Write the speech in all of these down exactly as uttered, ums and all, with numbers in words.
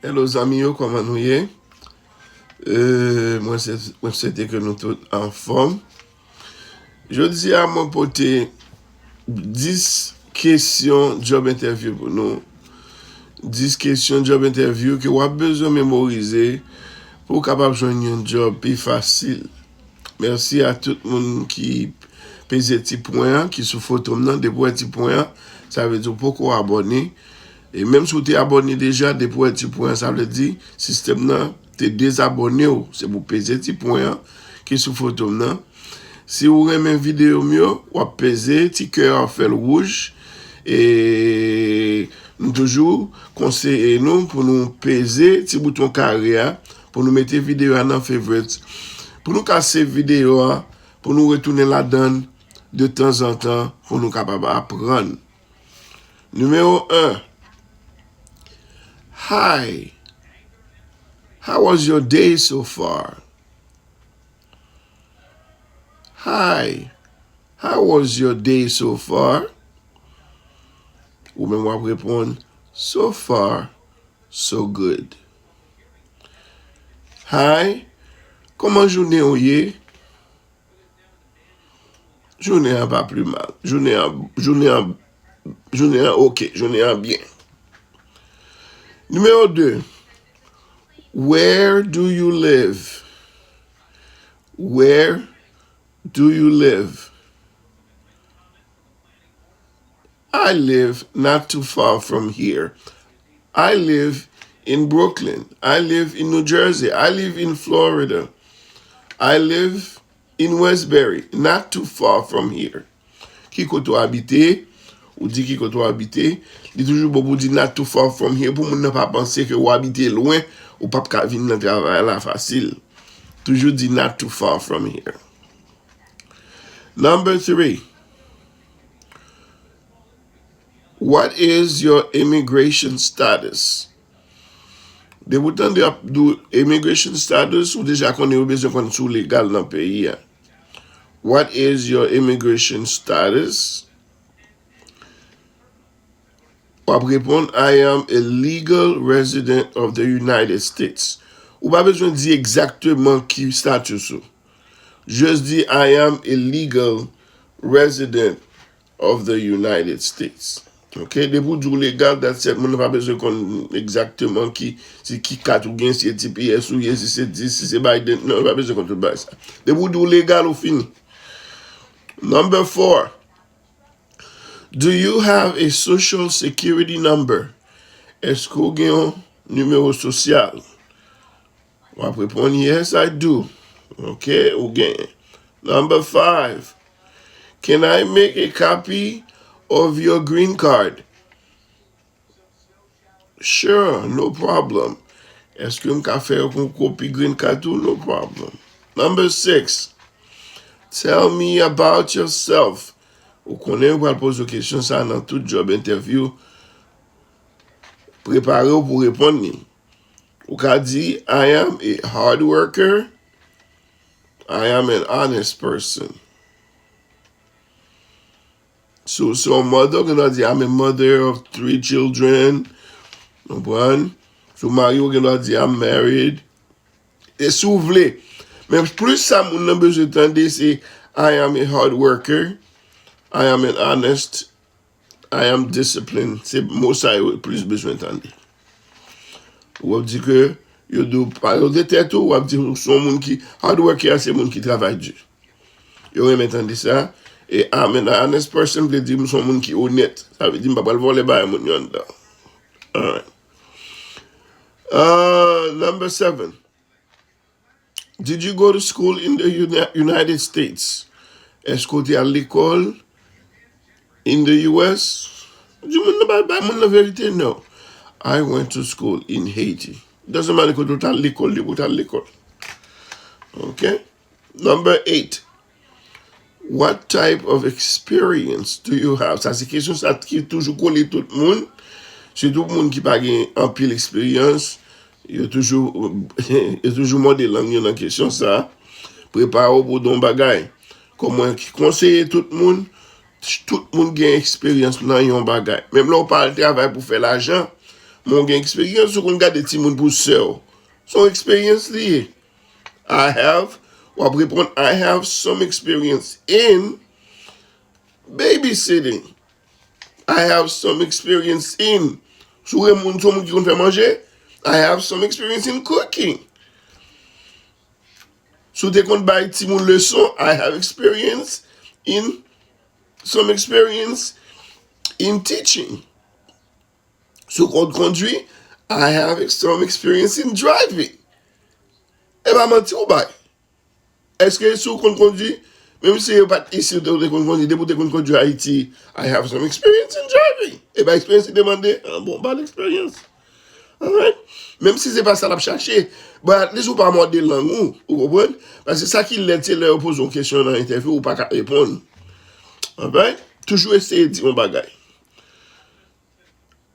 Hello zanmi yo, kòman nou ye? E, mwen se, mwen swete ke nou tout anfòm. Jodi a, mwen pote dis kesyon job interview pou nou. Dis kesyon job interview ke w ap bezwen memorize pou w kapab jwenn yon job pi fasil. Mèsi a tout moun ki peze ti pwen an ki sou foto m nan. Depi w wè ti pwen an, sa vle di w poko abòne. E menm si w te abòne deja, depi w wè ti pwen an, sa vle di sistèm nan te dezabòne w. Se pou w peze ti pwen an ki sou foto m nan. Si w renmen videyo m yo, w ap peze ti kè a, w ap fè l wouj. E m toujou konseye nou pou nou peze ti bouton kare a, pou nou mete videyo a nan favorites, pou nou ka save videyo a, pou nou retounen ladan l detanzantan, pou nou kapab aprann. Nimewo en. Hi. How was your day so far? Hi. How was your day so far? Ou menm w ap reponn, so far, so good. Hi. Kòman jounen w ye? Jounen an pa pli mal. Jounen an, jounen an, jounen an oke. Jounen an byen. Nimewo de. Where do you live? Where do you live? I live not too far from here. I live in Brooklyn. I live in New Jersey. I live in Florida. I live in Westbury, not too far from here. Ki kote w abite? Ou di ki kote w abite. Li toujou bon pou w di not too far from here pou moun nan pa panse ke w abite lwen, ou p ap ka vin nan travay la fasil. Toujou di not too far from here. Number three. What is your immigration status? Depi w tande y ap di w immigration status, ou deja konnen yo bezwen konn si w legal nan peyi a. What is your immigration status? W ap reponn, I am a legal resident of the United States. Ou pa bezwen di egzakteman ki status ou. Just di, I am a legal resident of the United States. Ok? Depi w di w legal, that's it. Moun nan pa bezwen konn egzakteman ki, si ki kat ou gen, si se T P S ou ye, si se dis, si se Biden. Non, yo pa bezwen konn tout bagay sa. Depi w di w legal, ou fini. Number four. Do you have a social security number? Èske w gen yon nimewo sosyal? W ap reponn, yes, I do. Ok, ou genyen. Number five. Can I make a copy of your green card? Sure, no problem. Èske m ka fè yon kopi green card ou? No problem. Number six. Tell me about yourself. Ou konnen yo pral poze w kesyon sa nan tout job interview. Prepare w pou reponn li. Ou ka di, I am a hard worker. I am an honest person. Si w se yon mother, ou gen dwa di, I'm a mother of three children. Konprann? Si w marye, ou gen dwa di, I'm married. E si w vle. Men plis sa moun nan bezwen tande, se I am a hard worker. I am an honest. I am disciplined. Se mo sa yo plis bezwen tande. Ou ap di ke yo di w pa yo de tèt ou, w ap di w se yon moun ki hard worker, se moun ki travay di. Yo renmen tande sa. E I'm an honest person vle di m se yon moun ki onèt. Sa vle di m pa pral vòlè bagay moun yo anndan. Alright. Uh, number seven. Did you go to school in the Uni- United States? Èske w te al lekòl in the U S? Di moun nan, bay, bay moun nan verite, no. I went to school in Haiti. Doesn't matter kote w t al lekòl, depi w t al lekòl. Ok? Number eight. What type of experience do you have? Sa se kesyon sa ki toujou kole tout moun. Sitou moun ki pa gen anpil eksperyans. Yo toujou, yo toujou mòde lang yo nan kesyon sa. Prepare w pou w di yon bagay. Kòm mwen ki konseye tout moun, tout moun gen eksperyans nan yon bagay. Menm lè w pa al travay pou fè lajan, Men w gen eksperyans, ou konn gade timoun pou sè w. Se yon eksperyans li ye. I have, w ap reponn, I have some experience in babysitting. I have some experience in. Si w renmen moun, si w moun ki konn fè manje, I have some experience in cooking. Si w te konn bay timoun leson, I have experience in, some experience in teaching. Si w konn kondwi, I have some experience in driving. E pa manti w bay. Èske si w konn kondwi, menm si yo pa t isi, ou te konn kondwi, depi w te konn kondwi Ayiti, I have some experience in driving. E pa eksperyans li te mande? Ah, bon, ba l eksperyans. Alright? Menm si se pa sa l ap chache, but at least ou pa mòde lang ou, ou konprann? Paske sa ki lèd, se lè yo poze w kesyon nan entèvyou, ou pa ka reponn. Alright? Toujou eseye di yon bagay.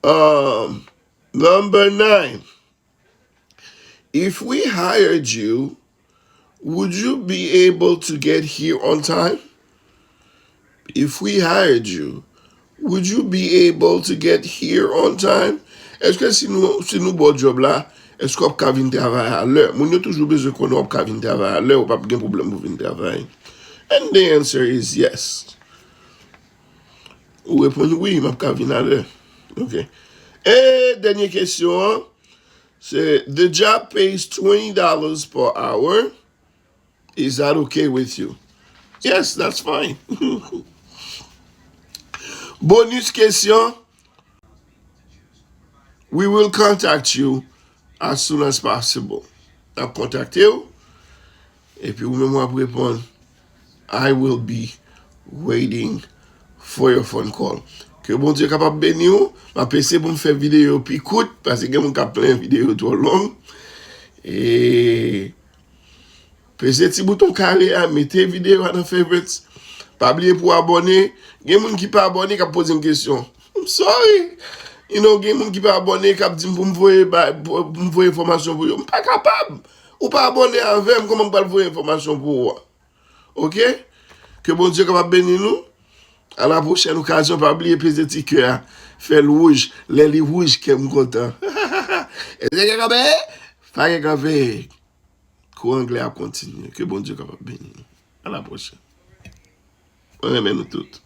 Um, number nine. If we hired you, would you be able to get here on time? If we hired you, would you be able to get here on time? Èske si nou, si nou ba w djòb la, èske w ap ka vin travay a lè? Moun yo toujou bezwen konnen w ap ka vin travay a lè, ou p ap gen pwoblèm pou vin travay. And the answer is yes. Ou reponn wi, m ap ka vin a lè. Ok. E dènye kesyon an, se, the job pays twenty dollars per hour. Is that okay with you? Yes, that's fine. Bonus kesyon. We will contact you as soon as possible. N ap kontakte w. Epi ou menm w ap reponn, I will be waiting for your phone call. Ke Bondye kapab beni w. M ap eseye pou m fè videyo pi kout, paske gen moun k ap plenyen videyo twò long. E peze ti bouton kare a, mete videyo a nan favorites. Pa bliye pou w abòne. Gen moun ki pa abòne k ap poze m kesyon. I'm sorry. You know, gen moun ki pa abòne k ap di m pou m voye ba, pou m voye enfòmasyon pou yo. M pa kapab. Ou pa abòne avè m, kòman m pral voye enfòmasyon pou ou a? Ok? Ke Bondye kapab beni nou. A la pwochèn okazyon, pa bliye peze ti kè a. Fè l wouj. Lè li wouj, kè m kontan. Èske gen kanpe? Pa gen kanpe. Kou anglè ap kontinye. Ke Bondye kapab beni nou. A la pwochèn. Mwen renmen nou tout.